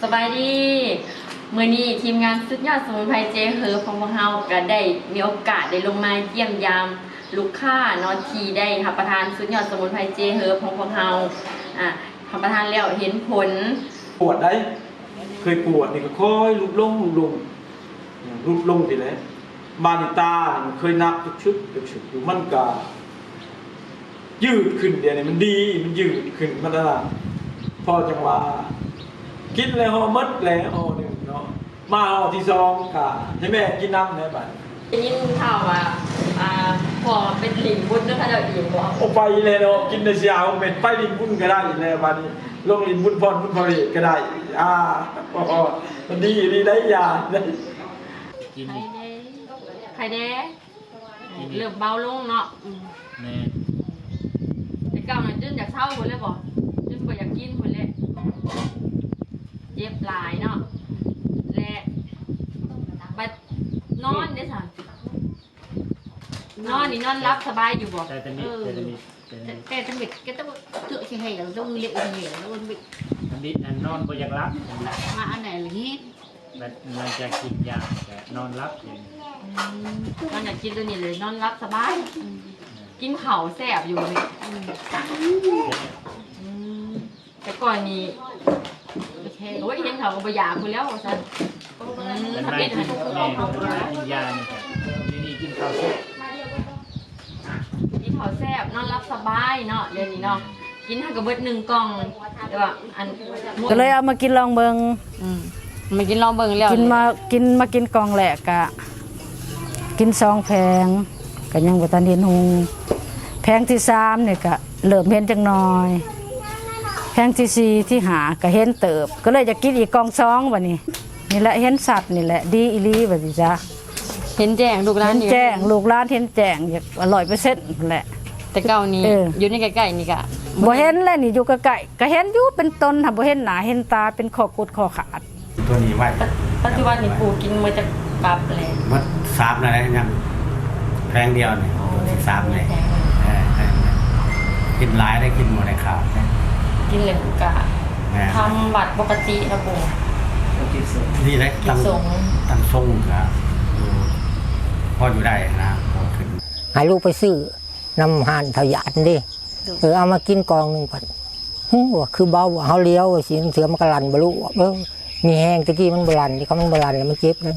ສະບາຍດີ ມື້ນີ້ທີມງານສຸດຍອດສະໝຸນໄພເຈເຮີບຂອງພວກເຮົາ ກໍໄດ້ມີໂອກາດໄດ້ລົງມາຢ້ຽມຢາມລູກຄ້າເນາະ ທີ່ໄດ້ຮັບປະທານສຸດຍອດສະໝຸນໄພເຈເຮີບຂອງພວກເຮົາ ອາ ຮັບປະທານແລ້ວເຫັນຜົນ. ປວດໄດ໋ ເຄີຍປວດນີ້ກໍຄ່ອຍຫຼຸດລົງ ຫຼຸດລົງ ຫຼຸດລົງນີ້ແຫຼະ ບາດນີ້ຕານີ້ມັນເຄີຍໜັກຈຸກຊຶກຈຸກຊຶກຢູ່ ມັນກໍ ຍືດຂຶ້ນ ດຽວນີ້ມັນດີ ມັນຍືດຂຶ້ນ ມັນອັນນັ້ນ ພໍຈັ່ງວ່າ ກິນແລ້ວຫໍ່ໝົດແລ້ວຫໍ່ໜຶ່ງເນາະ ມາຫໍ່ທີສອງກະໃຫ້ແມ່ກິນນຳແດ່ບາດນີ້. ໄດ້ຍິນຂ່າວວ່າ ອ່າ ພໍ່ໄປຫຼິ້ນບຸນນຳເຂົາເຈົ້າອີກບໍ? ໂອ ໄປແລ້ວເນາະ ກິນໄດ້ສີ່ຫ້າຫົກເມັດ ໄປຫຼິ້ນບຸນກໍໄດ້ແລ້ວບາດນີ້ ລົງຫຼິ້ນບຸນພອນບຸນພະເວດກໍໄດ້ ອ່າ ມັນດີອີ່ຫຼີໄດ໋ ຢາ ກິນ ໄຂ້ແດ່ ໄຂ້ແດ່. ເລີ່ມເບົາລົງເນາະ. ອືມ ແມ່ນ ແຕ່ເກົ່ານັ້ນຈົນຢາກເຊົາພຸ້ນແຫຼະບໍ? ຈົນບໍ່ຢາກກິນພຸ້ນແຫຼະ ເຈັບຫຼາຍເນາະ. ແລະ ບັດນອນເດ້ຊັ້ນ ນອນນີ້ນອນຫຼັບສະບາຍຢູ່ບໍ? ແຕ່ຕະມິດ ເອີ ແຕ່ຕະມິດ ແຕ່ ແຕ່ຕະມິດ ແຕ່ຕະມິດ ເຖືກຊິແຫ້ງ ຕ້ອງເລະຊິແຫ້ງ ຕ້ອງເລະ ຕະມິດ ອັນນອນບໍ່ຢາກຫຼັບ ມາອັນໃດລະນີ້? ແບບຫຼັງຈາກກິນຢາກໍນອນຫຼັບ. ອືມ ຫຼັງຈາກກິນຕົວນີ້ເລີຍນອນຫຼັບສະບາຍ. ອືມ ກິນເຂົ້າແຊບຢູ່ນີ້. ອືມ ອືມ ແຕ່ກ່ອນນີ້ ໂອ້ຍ ເຫັນເຂົາກໍບໍ່ຢາກພຸ້ນແລ້ວວ່າຊັ້ນ. ອືມ ແມ່ນ ກິນຢານີ້ກໍຢູ່ນີ້ກິນເຂົ້າແຊບ. ກິນເຂົ້າແຊບ ນອນຫຼັບສະບາຍເນາະ ດຽວນີ້ເນາະ. ກິນຫາກະເບິດໜຶ່ງກ່ອງ ແຕ່ວ່າອັນ ກໍເລີຍເອົາມາກິນລອງເບິ່ງ. ອືມ ມາກິນລອງເບິ່ງແລ້ວ ກິນມາ ກິນ ມາກິນກ່ອງແລກກະກິນສອງແຜງ ກະຍັງບໍ່ທັນເຫັນຮຸ່ງ. ແຜງທີສາມນີ້ກະເລີ່ມເຫັນຈັກໜ່ອຍ ແຜງທີສີ່ ທີຫ້າ ກະເຫັນເຕີບ ກໍເລີຍຢາກກິນອີກກ່ອງສອງບາດນີ້. ນີ້ແຫຼະເຫັນຊັດ ນີ້ແຫຼະດີອີ່ຫຼີວ່າຊີ້ຊະ. ເຫັນແຈ້ງ ລູກຫຼານ ເຫັນແຈ້ງ ລູກຫຼານເຫັນແຈ້ງ ຢາກຮ້ອຍເປີເຊັນພຸ້ນແຫຼະ. ແຕ່ເກົ່ານີ້ ເອີ ຢູ່ໃນໃກ້ໆນີ້ກະບໍ່ເຫັນແຫຼະ ນີ້ຢູ່ໃກ້ໆ ກະເຫັນຢູ່ເປັນຕົນ ຫາກບໍ່ເຫັນໜ້າເຫັນຕາ ເປັນຂໍ້ກຸດຂໍ້ຂາດ. ຕົວນີ້ໄວ້ ປັດ ປັດຈຸບັນນີ້ປູກິນໝົດຈັກກັບແລ້ວ? ໝົດສາມແລ້ວ ຍັງແຜງດຽວນີ້. ໂອ້ ໂຕທີສາມນີ້ ແຜງ ເອີ ແຜງ ກິນຫຼາຍໄດ້ ກິນບໍ່ໄດ້ຂາດເດ້ ກິນແລ້ວກະ ແມ່ນ ທຳວັດປົກກະຕິເນາະປູ. ນີ້ໄດ້ຕັ້ງ ຕັ້ງຊົງກະ ເອີ ພໍຢູ່ໄດ້ນະ ພໍຂຶ້ນ. ໃຫ້ລູກໄປຊື້ນຳຮ້ານເຖົ້າຢາດນີ້ເດ້. ໂດຍ ເອີ ເອົາມາກິນກ່ອງໜຶ່ງ ພັດ ຫູ ວ່າຄືເບົາ ວ່າເຮົາລ້ຽວວ່າຊີ້ ເທື່ອມັນກະລັ່ນບໍ່ລູກ. ເອີ ມີແຮງ ແຕ່ກີ້ມັນບໍ່ລັ່ນ ຄັນມັນບໍ່ລັ່ນແລ້ວມັນເຈັບເດ້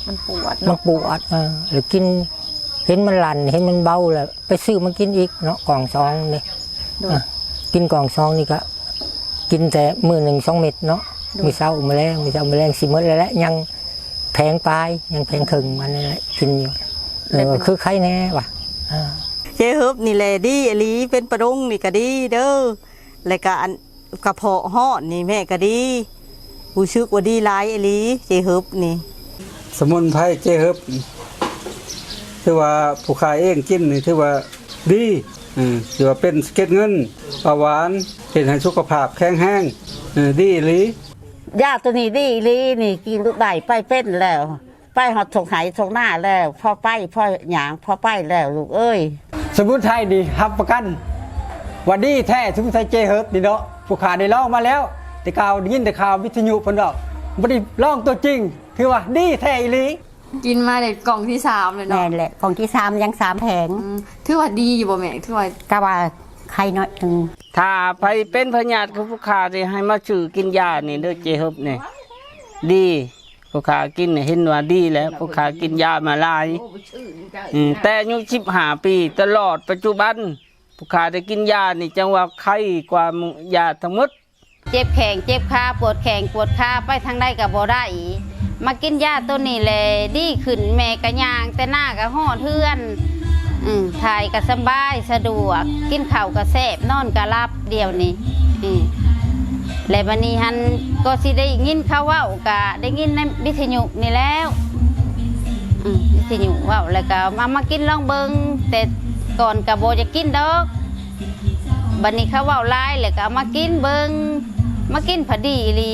ມັນປວດເນາະ ມັນປວດ. ເອີ ແລ້ວກິນ ເຫັນມັນລັ່ນ ເຫັນມັນເບົາ ແລ້ວໄປຊື້ມາກິນອີກເນາະ ກ່ອງສອງນີ້. ໂດຍ ເອີ ກິນກ່ອງສອງນີ້ກະກິນແຕ່ມື້ໜຶ່ງສອງເມັດເນາະ. ໂດຍ ມື້ເຊົ້າມື້ແລງ ມື້ເຊົ້າມື້ແລງຊິໝົດແລ້ວແຫຼະ ຍັງແຜງປາຍ ຍັງແຜງເຄິ່ງມັນນີ້ແຫຼະ ກິນຢູ່. ເອີ ຄືໄຄແດ່ວ່າ ເອີ ເຈເຮີບນີ້ແຫຼະດີອີ່ຫຼີ ເປັນປະດົງນີ້ກະດີເດີ ແລ້ວກະອັນກະເພາະຮ້ອນນີ້ແມ່ກະດີ ຮູ້ສຶກວ່າດີຫຼາຍອີ່ຫຼີ ເຈເຮີບນີ້. ສະໝຸນໄພເຈເຮີບ ຖືວ່າຜູ້ຂ້າເອງກິນນີ້ຖືວ່າດີ ເອີ ຖືວ່າເປັນສະເກັດເງິນ ເບົາຫວານ ເຮັດໃຫ້ສຸຂະພາບແຂງແຮງ ເອີ ດີອີ່ຫຼີ. ຢາໂຕນີ້ດີອີ່ຫຼີນີ້ ກິນໄດ້ ໄປເປັນແລ້ວ ໄປຮອດທົ່ງໄຮ່ທົ່ງນາແລ້ວ ພໍໄປ ພໍຍ່າງ ພໍໄປແລ້ວລູກເອີຍ. ສະໝຸນໄພນີ້ຮັບປະກັນວ່າດີແທ້ ສະໝຸນໄພເຈເຮີບນີ້ເນາະ ຜູ້ຂ້າໄດ້ລອງມາແລ້ວ ແຕ່ກ່າວໄດ້ຍິນແຕ່ຂ່າວວິທະຍຸເພິ່ນເວົ້າ ບັດນີ້ລອງຕົວຈິງ ຖືວ່າດີແທ້ອີ່ຫຼີ. ກິນມາໄດ້ກ່ອງທີສາມແລ້ວເນາະ. ແມ່ນແຫຼະ ກ່ອງທີສາມ ຍັງສາມແຜງ. ອືມ ຖືວ່າດີຢູ່ບໍ່ແມ່? ຖືວ່າ ກະວ່າໄຄໜ້ອຍໜຶ່ງ. ຖ້າໃຜເປັນພະຍາດຄືຜູ້ຂ້ານີ້ ໃຫ້ມາຊື້ກິນຢານີ້ເດີ ເຈເຮີບນີ້ ດີ. ຜູ້ຂ້າກິນນີ້ເຫັນວ່າດີແລ້ວ ຜູ້ຂ້າກິນຢາມາຫຼາຍ ອືມ ແຕ່ອາຍຸສິບຫ້າປີ ຕະຫຼອດປັດຈຸບັນ ຜູ້ຂ້າໄດ້ກິນຢານີ້ ຈັ່ງວ່າໄຄກວ່າຢາທັງໝົດ. ເຈັບແຂ້ງເຈັບຂາ ປວດແຂ້ງປວດຂາ ໄປທາງໃດກໍບໍ່ໄດ້ ມາກິນຢາໂຕນີ້ແຫຼະດີຂຶ້ນ ແມ່ກໍຍ່າງແຕ່ນາກໍຮອດເຮືອນ ອືມ ຖ່າຍກໍສະບາຍສະດວກ ກິນເຂົ້າກໍແຊບ ນອນກໍຫຼັບ ດຽວນີ້ ອືມ ແລະບັດນີ້ຫັ້ນກໍຊິໄດ້ຍິນເຂົາເວົ້າ ກໍໄດ້ຍິນໃນວິທະຍຸນີ້ແລ້ວ ອືມ ວິທະຍຸເວົ້າ ແລ້ວກໍມາ ມາກິນລອງເບິ່ງ ແຕ່ກ່ອນກໍບໍ່ຢາກກິນດອກ ບັດນີ້ເຂົາເວົ້າຫຼາຍ ແລ້ວກໍເອົາມາກິນເບິ່ງ ມາກິນພໍດີອີ່ຫຼີ.